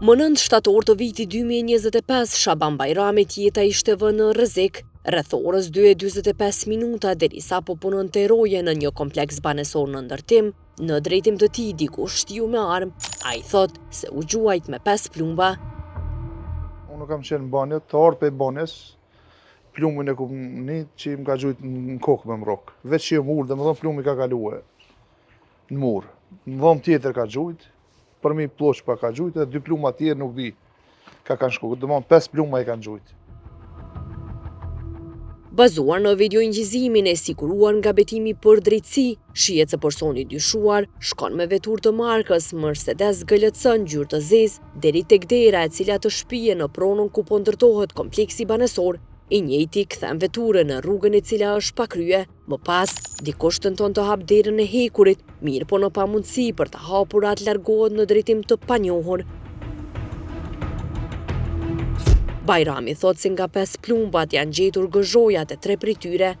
Më 9 shtator të vitit 2025, Shaban Bajramit jeta ishte vënë në rrezik. Rreth orës 2:45 minuta derisa po punonte roje në një kompleks banesor në ndërtim, në drejtim të tij dikush shtiu me armë. Ai thotë se u gjuajt me 5 plumba. Unë kam qenë në banjë, të ardhë prej banjës, plumbin e kum ni që më ka gjujt në kokë me m'rrok. Veç që jom ulë, dhe më thonë plumbi ka kalue në mur. Në dhomë tjetër ka gjujt, përmi plloç pa ka gjujt, edhe dy plumba tjerë nuk di ka kanë shku. Dhe më 5 plumba i kanë gjujt. Bazuar në video-incizimin e siguruar nga Betimi për Drejtësi, shihet se personi i dyshuar shkon me veturë të markës Mercedes GLC ngjyrë të zezë deri tek dera e cila të shpie në pronën ku po ndërtohet kompleksi banesor. I njëjti kthen veturën në rrugën e cila është pa krye. Më pas, dikush tenton të hap derën e hekurit, mirë po në pamundësi për ta hapur atë largohet në drejtim të panjohur. Bajrami thotë se nga 5 plumbat janë gjetur gëzhojat e 3 prej tyre.